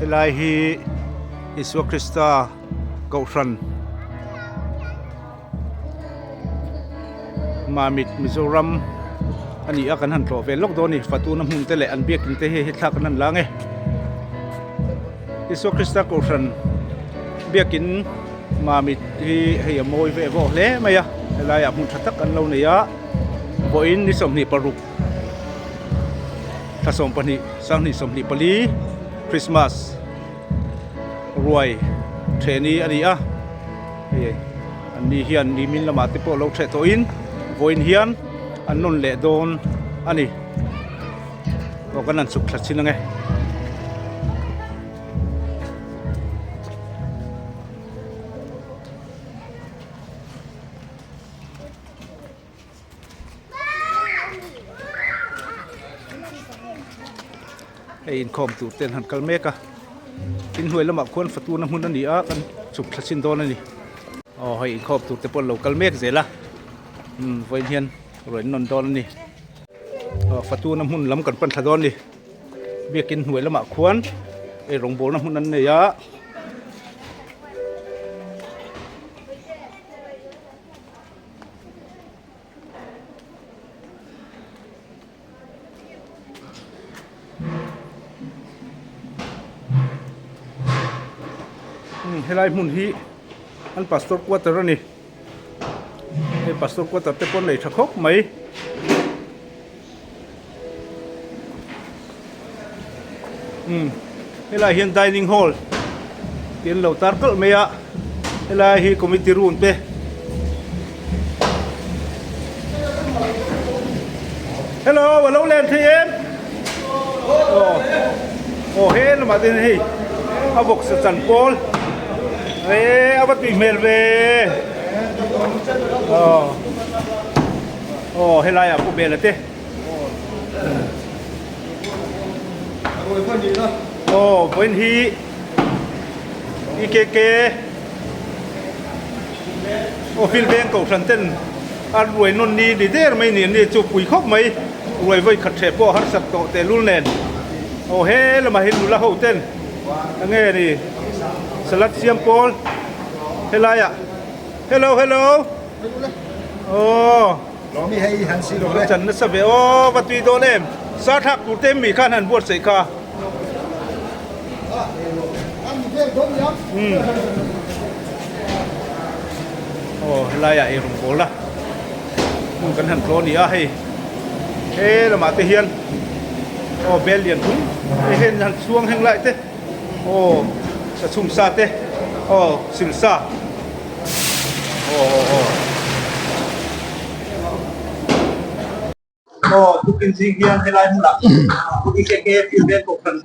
Helai hi Isua Krista Kohhran Mamit Mizoram a ni a kan han tlawh ve lawk dawn a ni. Fatuna hmun te leh an biakin te hi thlak an han lang e. Isua Krista Kohhran biakin Mamit hi hei a mawi ve vawh hle mai a, helaiah hmun tha tak an lo nei a, vawiin ni 26 thla 12 sanghnih 24 Christmas ruai thehni a ni a, hei an ni hian nimin lamah te pawh lo theh tawhin vawiin hian an nawn leh dawn a ni. Aw kan han chhuk thla chin ange. Hei inkhawm tur ten han kal mek a inhnuai lamah khuan fatuna hmun a ni a kan chhuk thla chin dawn a ni. Aw hei inkhawm tur te pawh an lo kal mek zel a umm vawiin hian rawn nawn dawn a ni. Aw fatuna hmun lam kan pan thla dawn a ni. Biakin hnuai lamah khuan ei rawngbawlna hmun an nei a. Helai hmun hi an pastor quarter a ni. Hei pastor quarter te pawh an nei tha khawp mai. Umm helai hian dining hall tih an lo tar kalh mai a helai hi committee room te hello a lo len thei em aw aw he lamah te hian hei a vawksa chan pawl eh a va tui hmel ve aw. Aw helai ah pu Bela te. Aw vawiin hi EKK aw field veng kohhran ten a ruai nawn ni ni der mai ni an ni chu pui khawp mai ruai vawi khat hreh pawh a harsat tawh tehlul nen aw he lamah hian nula ho ten enge ni salad siam pawl helai ah hello hello. Aw Lawmi hei han si lo le. Chan nasa ve aw va tui dawn em. Sar thlak tur te mi khan han buatsaih kha. Umm. Aw helai ah eirawng bawl a hmun kan han tlaw a ni a hei he lamah te hian aw bel lian thum hei hen han chhuang heng lai te aw sachhum sa te aw silsa. Aw tukin zing hian helai hmunah EKK field vel kohhran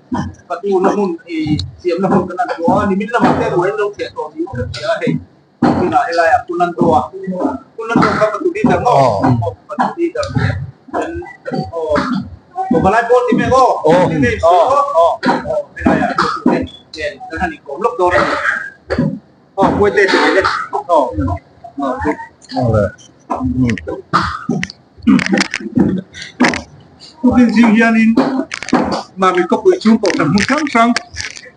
patu na hmun ih siamna hmun kan han hmu a nimin lamah te ruai an lo theh tawh niin ka hria a hei tunah helaiah Punandoa Punando kha patu leader maw aw patu leader an aw aw palai pawl ti mek aw aw helaiah kan han inkawm lawk dawn a ni. Aw puai te ti le aw Tukin zing hianin Mami khawpui chhung kohhran hmun hrang hrang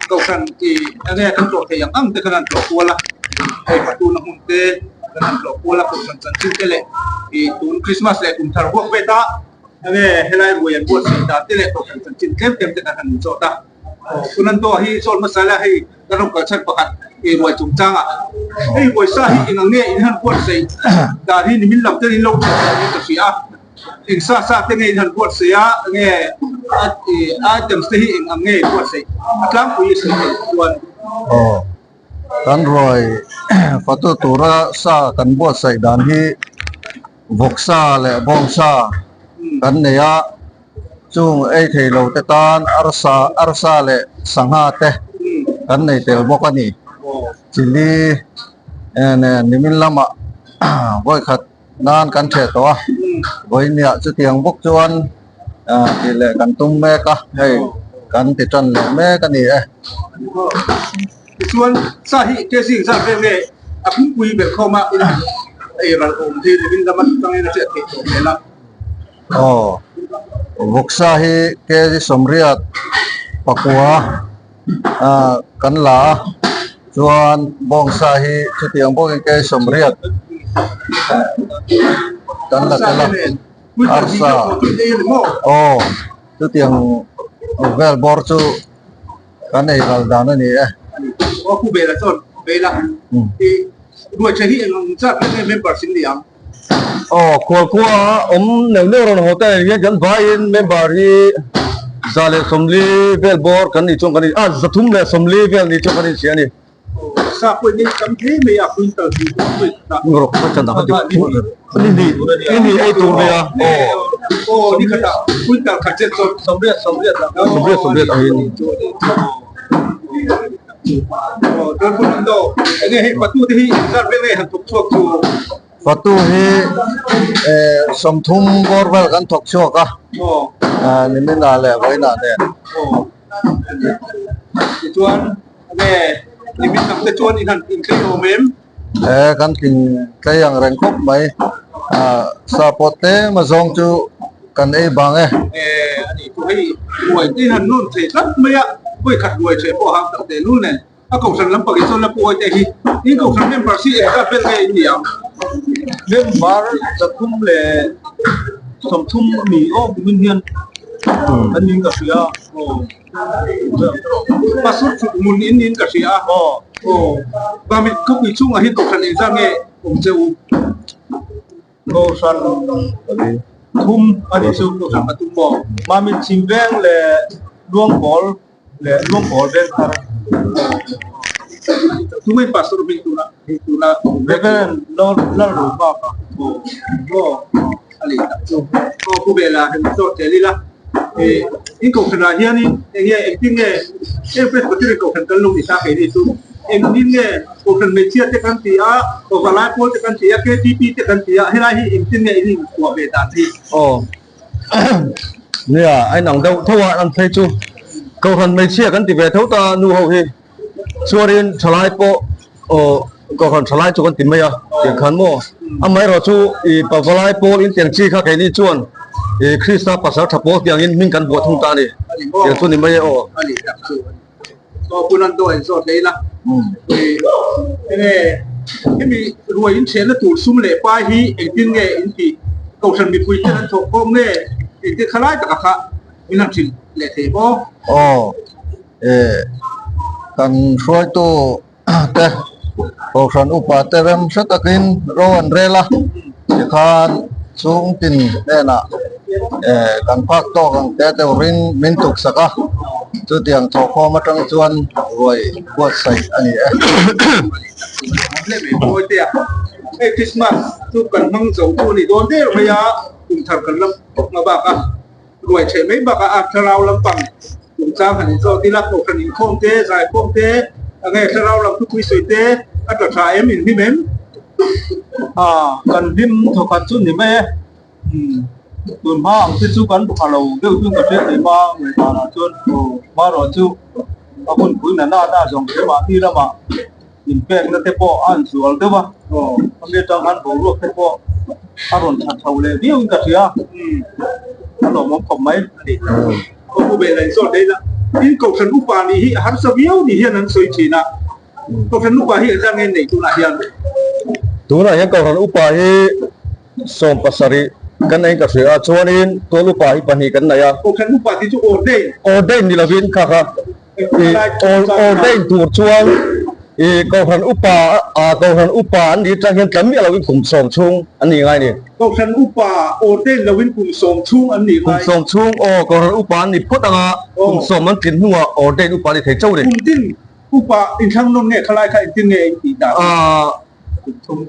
kohhran ih enge kan tlawh theih ang ang te khan an tlawh kual a hei patuna hmun te kan han tlawh kual a kohhran chanchin te leh ih tun Christmas leh kum thar huak vet a enge helai ruai an buatsaih dan te leh kohhran chanchin tlem tlem te kan han inzawt a aw Punanto hi sawn hmasa ila hei. Ka rawng kal chhan pakhat ei ruai chungchangah hei pawisa hi eng ang nge in han buatsaih dan hi nimin lam ten in lo chhiat dan in ka hria a, eng sa sa te nge in han buatsaih a, enge items te hi eng ang nge buatsaih a tlangpui i sawi theih chuan. Aw, kan ruai fatu tura sa kan buatsaih dan hi vawksa leh bawngsa kan nei a. Chung ei thei lo te tan arsa arsa leh sangha te kan nei tel bawk a ni. Chili nen nimin lamah vawikhat nan kan theh tawh a, vawinia chutiang bawk chuan tih leh kan tum mek a, hei kan ti tan leh mek a ni e. Tichuan sa hi kg zat vel nge a pumpui ber khawm a ei ral awm hi nimin lama tangin a hriat theih tawh hmel a. Aw, vawksa hi kg 88. ah kan la a chuan bawngsa hi chutiang bawkin kei sawmriat kan la tel a arsa aw chutiang vel bawr chu kan ei ral dan a ni e. Aw khualkhua awm neuh neuh rawn haw ta hian kan vaiin member hi 140 vel bawr kan nih chuan kan in ah 340 vel nih chuan kan inchhia a ni. Ni hnih ei tur nia aw 80 angin. Fatu hi 30 bawr vel kan thawk chhuak a, nimin ah leh vawiin ah nen. He kan tling tlei ang reng khawp mai, sa pawh tlem a zawng chu kan ei bang e. A kohhran lampang in chuan la pu te hi in kohhran member si engzat vel nge in ni ang? Member 330 ami aw kumin hian an niin ka hria aw Pastor thut hmun in niin ka hria a aw Mamit khawpui chhungah hian kohhran engzat nge awm che u? Kohhran thum a nih chu kohhran pathum maw? Mamit Chhimveng leh Luangpawl leh Luangpawl Vengthar Tunge Pastor hming tuna hei tuna Reverend Lalrobaka aw a lei tak chu aw pu Bela hem zawt tel ila in kohhran ah hianin enge engtin nge heng Presbyterian kohhran kan lo ni ta keini chu engtin nge kohhran hmeichhia te kan ti a pavalai pawl te kan ti a KTP te kan ti a helai hi engtin nge in inkuah ve dan hi aw. Nia, a inang deuh tho a, an phei chu Kohhran hmeichhia kan ti ve tho ta nu ho hi. Chuanin thalai pawh aw Kohhran thalai chu kan ti mai a, tiang khan maw? Amaherawh chu ih pavalai pawl intiang chi kha keini chuan ih Krista pasal tha pawl tiangin hming kan buah thung ta a ni. Tiang chu ni mai e aw. Aw hun an dawn zawt leh ila enge hemi ruai in chhenna tur sum leh pai hi engtin nge in tih kohhran mipui ten an thawh khawm nge engtin khalai taka kha min han hrilh leh thei maw? Aw kan hruaitu te kohhran upa te rem hre takin ro an rel a tikhan chhungtin hnenah eh kan phak tawk ang te deuhin min tuksak a chutiang thawhkhawm atang chuan ruai buatsaih a ni e. Hei Christmas chu kan hmang zo chu a ni dawn der mai a kum thar kan la hma bak a ruai theih mai bakah a thlarau lampang Chungchang han inzawt ila, kohhran inkhawm te, zaikhawm te, enge thlarau lam thupui sawi te a tla tha em, in hlim em? A, kan hlim thawkhat chu ni mai e. Tun hma ang te chu kan pha lo deuh chu ka hriat thei hma ngaihdanah chuan hmarawh chu a hunpui na na na zawng hle mahni lamah inpekna te pawh a an zual deuh a, ami atang khan boruak te pawh a rawn tha chho leh viau in ka hria, a lawmawm khawp mai a ni. Aw pu Bela in zawt daih la, tin Kohhran upa nih hi a harsa viau ni hian an sawi thin a, Kohhran upa hi engzat nge neih tunah hian? Tunah hian Kohhran upa hi 70 kan nei in ka hria a, chuanin tual upa hi pahnih kan nei a. Kohhran upa tih chu ordain. Ordain ni lovin kha kha. Ordain tur chuan Kohhran upa Kohhran upa an nih atang hian tla miah loin kum sawm chhung an nih ngai a ni. Kohhran upa ordain loin kum sawm chhung an nih ngai. Kum sawm chhung aw Kohhran upa an ni phawt anga kum sawm an tlin hnuah ordain upa an ni thei chauh a ni. Kum tin upa inthlang nawn nge khalai kha engtin nge intih dan? Kum thum.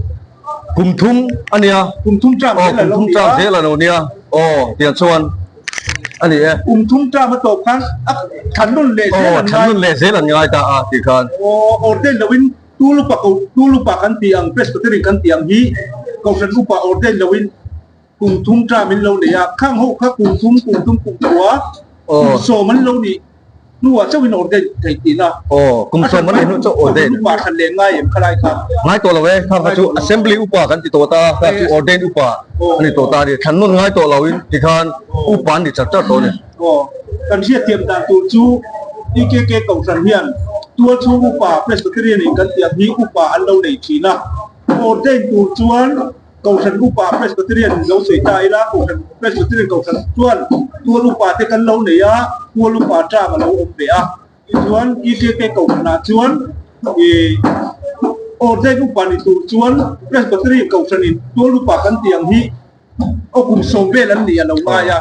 Kum thum a nia. Kum thum term zel a lo nia. Kum thum term zel a lo nia. Aw tiang chuan a ni e. Kum thum term a tawp khan a thlan nawn leh zel an ngai. Aw thlan nawn leh zel an ngai ta a tih khan. Aw ordain loin tul upa ko tul upa kan tih ang presbytery kan tih ang hi kohhran upa ordain loin kum thum term in lo nei a. Khang ho kha kum thum kum thum kum thua kum sawm an lo nih. Hnuah chauh in ordain thei tihna. Aw, kum sawm an nei hnu chauh ordain. Upa hran leh ngai em khalai kha? Ngai tawh lo e, kha kha chu assembly upa kan ti tawh ta a, kha chu ordain upa a ni tawh ta a ni. Thlan nawn ngai tawh lo in tikhan upa an ni char char tawh a ni. Aw, kan hriatthiam dan tur chu. EKK Kohhran hian tualchhung upa Presbyterian in kan tih ang hi upa an lo nei thin a. Ordain tur chuan Kohhran upa Presbyterian in lo sawi ta ila, Kohhran Presbyterian Kohhran chuan tual upa te kan lo nei a, tual upa term a lo awm ve a. Tichuan EKK Kohhranah chuan ih ordain upa ni tur chuan Presbyterian Kohhran in tual upa kan tih ang hi Aw kum 10 vel an nih a lo ngai a,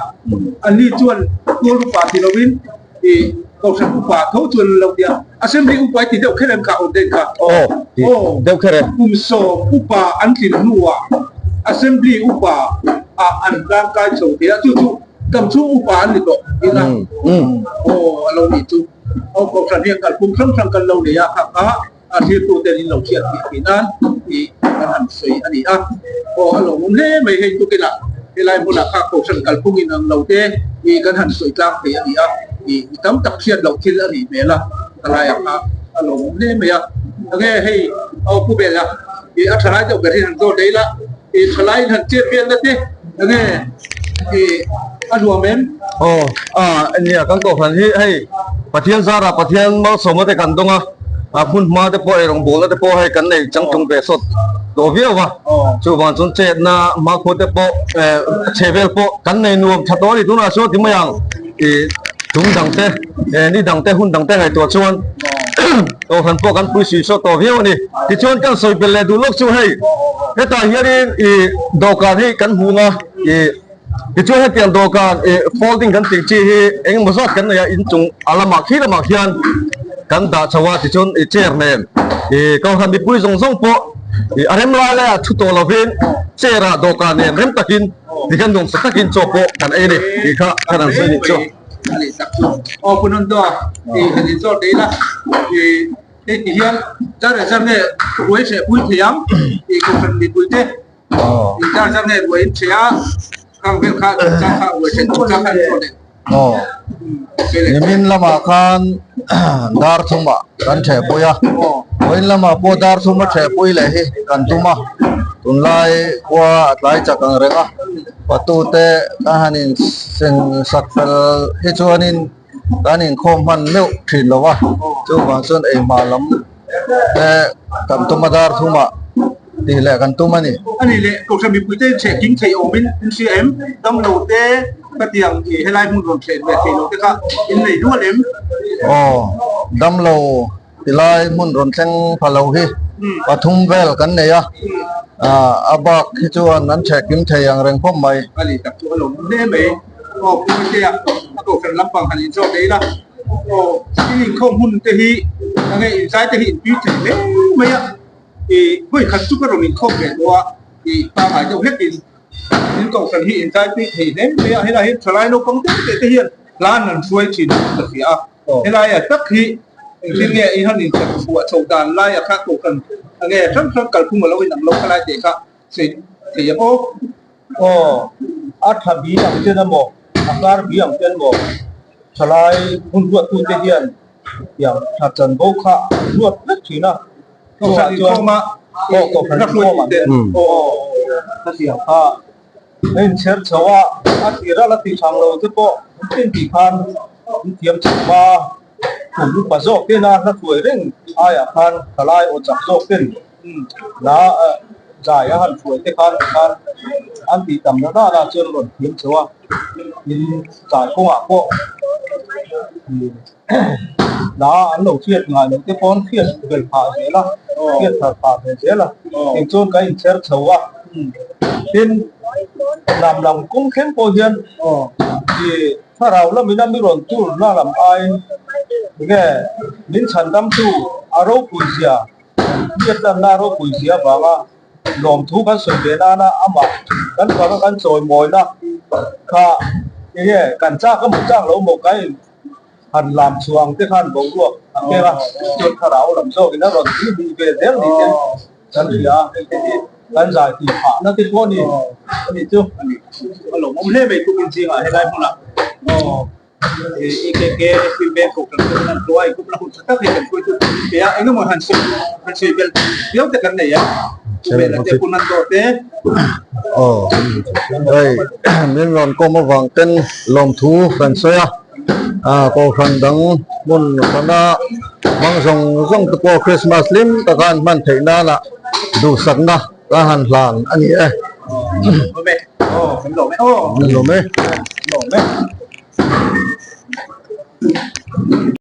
anni chuan tual upa ti lovin ih kohhran upa tho chuan an lo ti a, assembly upa i ti deuh kher em kha ordain kha? Aw ti deuh kher e. Kum 10 upa an tlin hnuah assembly upa ah an tlangkai chho thei a, chu chu dam chhung upa an ni tawh ina aw a lo nih chu. Aw kohhran hian kalphung hrang hrang kan lo nei a kha kha. A thirtuten in lo hriat tih theih nan tih kan han sawi a ni a. Aw a lawmawm hle mai hei tukinah helai hmunah kha kohhran kalphung in ang lo te tih kan han sawi tlang thei a ni a, tih mi tam tak hriat loh thil a nih hmel a, helaiah kha a lawmawm hle mai a. Enge hei aw pu Bela tih a thalai deuh ber hi han zawt daih la, tih thalai in han chet velna te enge tih a nuam em? Aw a nia kan kohhran hi hei Pathian zarah Pathian malsawmna te kan dawng a. A hmun hma te pawh eirawng bawlna te pawh hei kan nei changtlung ve sawt tawh viau a, chuvang chuan chetna hmakhua te pawh chhe vel pawh kan nei nuam tha tawh a ni tunah chuan ti mai ang ih tum dang te ni dang te hun dang te ngaihtuah chuan kohhran pawh kan pui sui sawt tawh viau a ni. Tichuan kan sawi belh leh duh lawk chu hei hetah hianin ih dawhkan hi kan hmung a ih. Tichuan hetiang dawhkan ih folding kan tih chi hi eng emaw zat kan nei a inchung a lamah khi lamah khian kan dah chho a tichuan ih chair nen ih kohhran mipui zawng zawng pawh ih a rem lai laiah thu tawh lovin chair ah dawhkan nen rem takin tikhan nuamsa takin chaw pawh kan ei a ni tih kha ka rawn sawi nih chu. Aw Punan Dawr tih han inzawt daih ila ih hei ti hian zar leh zar nge ruai hreh pui thei ang tih kohhran mipui te Nimin lamah khan dar thumah kan thehpui a, vawiin lamah pawh dar thuma thehpui leh hi kan tum a, tunlai khua a tlai chak ang reng a, patute kan han insen sak fel hi chuanin kan inkhawm hman meuh thin lo a, chuvang chuan eihma lam te kan tum a dar thumah tih leh kan tum a ni. A nih leh Kohhran mipuite chheh kim thei awmin in hria em? Damlo te ka ti ang i helai hmun rawn thlen ve thei lo te kha in nei dual em? Aw, damlo tilai hmun rawn thleng pha lo hi pathum vel kan nei a, a bak hi chuan an chheh kim thei ang reng khawp mai. A nih tak chu a lo awm hle mai. Aw, Pu Mite-a a Kohhran lampang han inzawt daih la. Aw, i inkhawm hun te hi enge inzai te hi intui thei hle mai a, i vawi khat chu ka rawn inkhawm ve tawh a, i pangngai deuh hlekin in kohhran hi inzai tui thei hle mai a, helai hi thalai naupang deuh teh te hian hlan an hruai thin a ka hria a, helai ah tak hi engtin nge i han inchak chhuah chho dan lai ah kha kohhran enge hrang hrang kalphung a lo inang lo khalai teh kha sawi thei ang aw. Aw, a tha bi ang chen emaw, a kar bi ang chen emaw, thalai hun ruattute hian tiang tha chanvo kha an ruat vek thin a. Chuvah chuan aw kohhran inkhawmah te aw khatiang kha a inchher chho a, a tir a la ti thang lo te pawh an tin tih khan an thiam chho hma kum upa zawk ten a hla hruai reng aiah khan thalai aw chak zawk ten La zai a han hruai te khan tikhan an tih tam na na chuan a rawn thiam chho a, tin zai kawngah pawh la an lo hriat ngai loh te pawh an hriat bel phah zel a, hriat thar phah ve zel a, tichuan kan inchher chho a, tin lam lam kawng thleng pawh hian ih thlarau lamin a mi rawn tur na lam aiin enge min chhan damtu a ropui zia. Hriatlanna ropui zia avanga lawmthu kan sawi ve nana amah kan faka kan chawimawina kha enge kan chak emaw chak lo emaw kan in han lam chhuah ang te khan boruak a keng a, chuan thlarau lam zawkin a rawn tih hmuh ve zel ni te kan hria a, hei te hi kan zai tih phahna te pawh a ni a nih chu. A lawmawm hle mai tukin zingah helai hmunah aw. EKK Film Bank Kohhran te an hluai kumna hun tha tak hi kan hruaitu tur in pe a, engemaw han sawi han sawi belh viau te kan nei a, Pu Bela te Pu Nando te. Aw, hei min rawn kawm avang ten lawmthu kan sawi a. Ah kohhran dang hmun hrana hmang zawng zawng te pawh Christmas hlim taka an hman theih nana duhsakna ka han hlan a ni e. Kan lawm e.